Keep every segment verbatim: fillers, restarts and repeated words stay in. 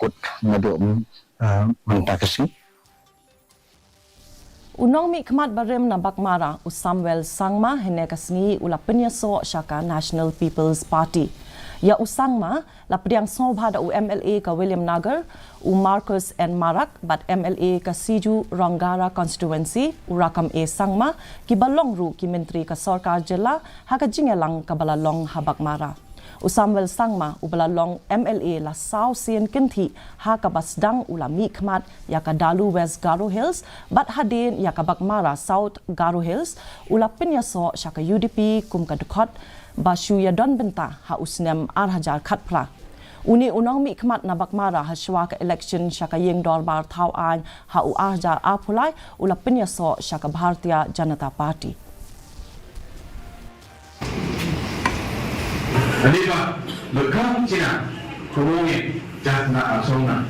kut naduh, eh, mynta ka sngi. U nongmihkhmat barim na Baghmara, u Samuel Sangma, hynne ka sngi u la pynïasoh sha ka National People's Party. Ïa u Sangma la pdiang sngewbha da u M L A ka Williamnagar, u Marcuise N Marak, bad M L A ka Sijuh Rongara Constituency, u Rakkam A Sangma, kiba long ruh ki myntri ka sorkar jylla ha ka jingïalang kaba la long ha Baghmara. U Samuel Sangma, uba la long M L A la saw sien kynthih ha kaba sdang u la mihkhmat ïa ka Dalu West Garo Hills bad hadien ïa ka Baghmara South Garo Hills, u la pynïasoh sha ka U D P kum ka dkhot ba shu ïadon bynta ha u snem ar hajar khatphra. Une u nongmihkhmat na Baghmara, hashwa ka election sha ka ïing dorbar thaw aiñ ha u ar hajar arphew lai, u la pynïasoh sha ka Bharatiya Janata Party. Aliba, lekang Cina, kumongin, jahna asongna.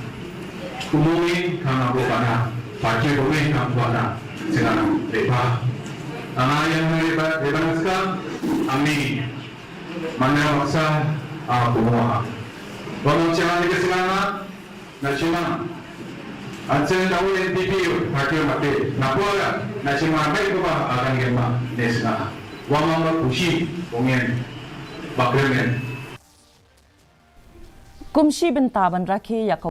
Kumongin, kang abo bana, pacu kumongin, kang buana, sina, lepa. Ana yang lepa, lepa naska, ami, mana maksa, a, kumongin. Wamang Cina, lepa sina, na Cina. Ansen dawe N P P, pacu mate, na puaga, na Cina, baik kuba, akan gemma, ne sina. Wamang ba kushi, kumongin, bakremen. Kum shi bynta ban rakhe ïa ka